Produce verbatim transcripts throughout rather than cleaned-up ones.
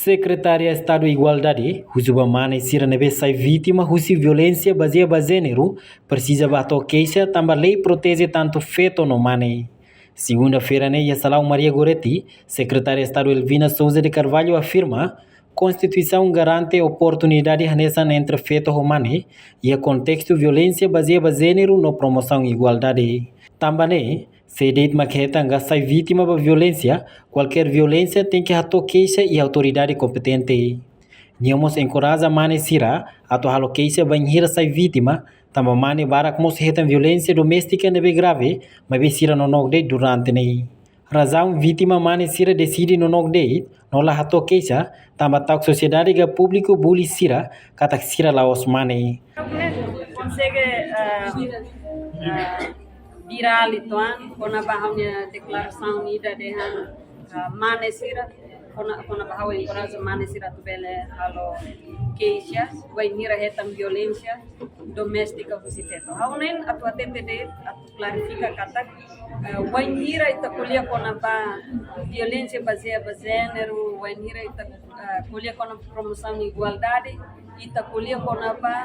Sekretária Estadu Igualdade husu ba mane sira ne'ebé sai vítima husi violénsia bazeia ba jéneru presiza ba hato'o keixa tanba lei proteje tantu feto no mane. Segunda-feira ne'e iha Salaun Maria Goretti, Sekretária Estadu Elvina Sousa de Carvalho afirma, Konstituisaun garante oportunidade hanesan entre feto ho mane iha kontestu violénsia bazeia ba jéneru no promosaun igualdade. Tanba ne'e, sé de'it mak hetan ka sai vítima ba violénsia, kualkér violénsia tenke hato'o keixa iha autoridade kompetente. Nia mós enkoraja mane sira atu halo keixa bainhira sai vítima, tanba mane barak mós hetan violénsia doméstika ne'ebé grave, maibé sira nonook de'it durante ne'e. Razaun vítima mane sira deside nonook de'it no la hato'o keixa, tanba ta'uk sosiedade ka públiku bully sira katak sira la'ós mane. Konsege, ah, ah, virál uitoan, kona-ba ha'u-nia deklarasaun ida dehan, ah, mane sira, kona, kona-ba ha'u enkoraja mane sira atu bele halo keixa bainhira hetan violénsia doméstika husi feto. Ha'u ne'e atu hatete de'it, atu klarifika katak, eh, bainhira ita ko'alia kona-ba violénsia bazeia ba jéneru, bainhira ita, eh, ko'alia kona-ba promosaun igualdade, ita ko'alia kona-ba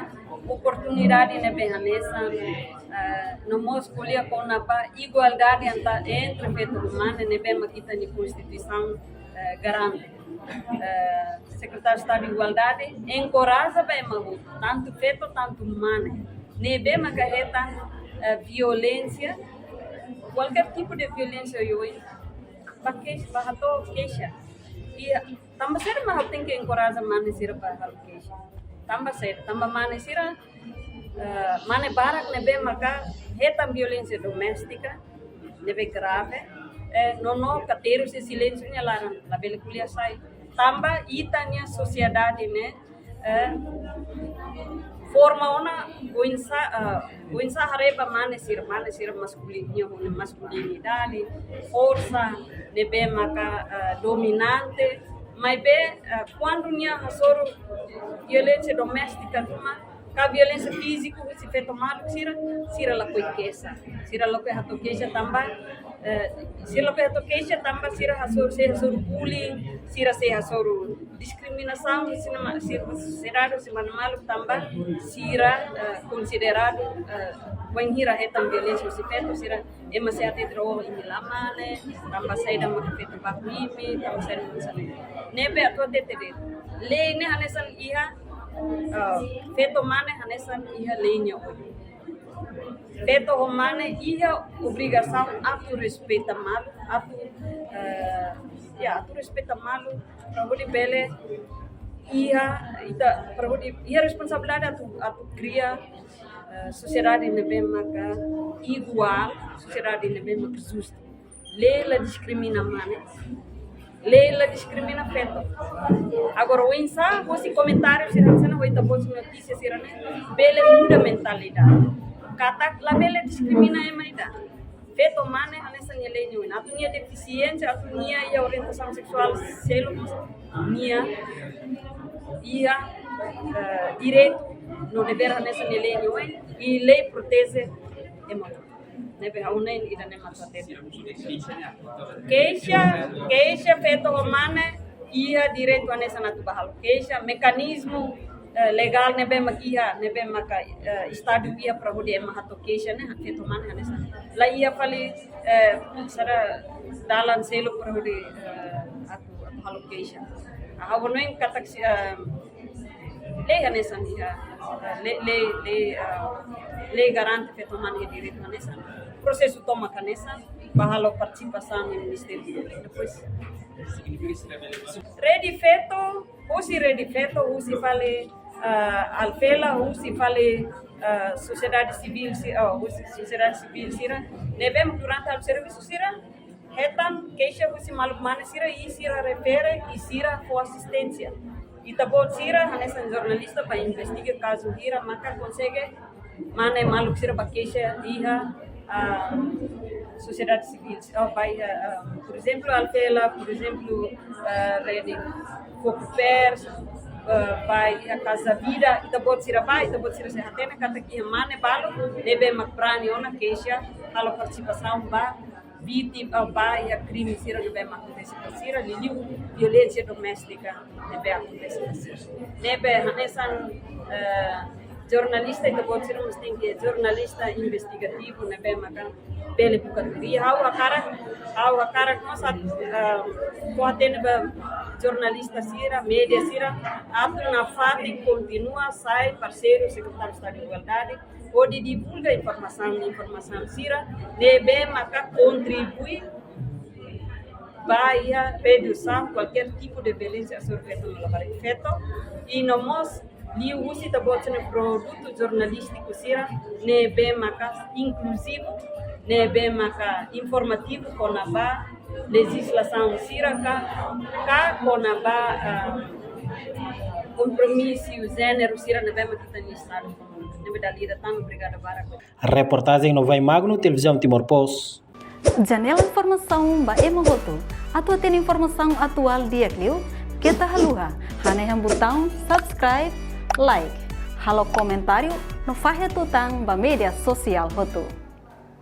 oportunidade ne'ebé hanesan, eh, no mós ko'alia kona-ba igualdade anta entre feto ho mane ne'ebé mak ita-nia Konstituisaun, eh, garante. Eh, Sekretáriu Estadu Igualdade enkoraja ba ema hotu, tantu feto, tantu mane ne'ebé maka hetan, eh, violénsia, kualkér tipu de violénsia oioin, ba keixa, ba hato'o keixa. I tanba saida mak ha'u tenke enkoraja mane sira ba halo keixa? Tanba saida, tanba mane sira, eh, mane barak ne'ebé maka hetan violénsia doméstika ne'ebé grave, eh, nonook ka terus iha silénsiu nia laran, labele ko'alia sai. Tanba ita-nia sosiedade ne'e, eh, forma ona oinsá, eh, oinsá haree ba mane sira, mane sira maskulin, nia ho maskulinidade, forsa ne'ebé maka, eh, dominante, maibé, eh, kuandu nia hasoru violénsia doméstika ruma, ka violénsia fíziku husi feto maluk sira, sira lakohi keixa. Sira lakohi hato'o keixa tanba, eh, sira lakohi hato'o keixa tanba sira hasoru, sei hasoru bullying, sira sei hasoru diskriminasaun husi mane, sira, sira husi mane maluk tanba sira, eh, konsideradu, eh, bainhira hetan violénsia husi feto sira, ema sei hatete oh imi la mane, tanba saida mak feto baku imi, tanba saida mak sali. Ne'ebé atu hatete de'it, lei ne'e hanesan iha, eh, feto mane hanesan iha lei nia oin. Feto ho mane iha obrigasaun atu respeita malu, atu, eh, ya, atu respeita malu, para hodi bele iha, ita, para hodi iha responsabilidade atu, atu kria, eh, sosiedade ne'ebé maka iguál, sosiedade ne'ebé maka justu. Lei la diskrimina mane, lei la diskrimina feto. Agora, oinsá, husi komentáriu sira hanesan ne'e, ho ita-boot nia notísia sira-ne'e, bele muda mentalidade. Katak labele diskrimina ema ida. Feto mane hanesan iha lei nia oin. Atu nia defisiénsia, atu nia iha orientasaun seksuál seluk, nia iha, eh, direitu no devér hanesan iha lei nia oin, i lei proteje ema. Ne'ebé ha'u ne'e ida-ne'e mak hatete. Keixa, keixa feto ho mane iha direitu hanesan atu ba halo keixa, mekanizmu, eh, legál ne'ebé mak iha, ne'ebé maka, eh, Estadu iha para hodi ema hato'o keixa ne'e, feto mane hanesan. La iha fali, eh, sira dalan seluk para hodi, eh, atu, atu halo keixa. Ha'u hanoin katak si, eh, lei hanesan iha, eh, lei, lei, lei, eh, lei garante feto mane iha direitu hanesan. Prosesu tomak hanesan, ba halo partisipasaun iha Ministériu Públiku. Depois, Rede Feto, husi Rede Feto, husi fali, eh, Alfela, husi fali, eh, sosiedade sivíl, si-, oh, husi sosiedade sivíl sira ne'ebé durante halo servisu sira hetan keixa husi maluk mane sira, i sira refere, i sira fó asisténsia. Ita-boot sira hanesan jornalista ba investiga kazu hira maka konsege mane maluk sira ba keixa iha, ah, sosiedade sivíl, oh, ba iha, ah, por ezemplu, Alfela, por ezemplu, ah, Rede Foco Pers, ah, ba iha Casa Vida, ita-boot sira ba, ita-boot sira sei hatene katak iha mane balu ne'ebé mak brani ona keixa, halo partisipasaun ba vítima ba iha krime sira ne'ebé mak akontese ba sira, liuliu violénsia doméstika ne'ebé akontese ba sira. Ne'ebé hanesan, eh, jornalista ita-boot sira mós tenke jornalista investigativu ne'ebé maka bele buka tuir. Ha'u hakarak, ha'u hakarak mós atu, eh, fó-hatene ba jornalista sira, média sira, atu nafatin kontinua sai parseiru Sekretáriu Estadu Igualdade, hodi divulga informasaun, informasaun sira ne'ebé maka kontribui ba iha redusaun kualkér tipu de violénsia hasoru feto no labarik feto. I no mós liuhusi ita-boot sira-nia produtu jornalístiku sira ne'ebé maka inkluzivu, ne'ebé maka informativu kona-ba lejizlasaun sira ka, ka kona-ba, ah, kompromisu jéneru sira ne'ebé maka ita-nia Estadu. Ne'ebé dala ida tan, obrigada barak. Reportajen Novai Magno, Televizaun Timor Post. Janela informasaun ba ema hotu. Atu hatene informasaun atuál di'ak liu, keta haluha hanehan butaun subscribe, like, halo komentáriu no fahe tutan ba média sosiál hotu.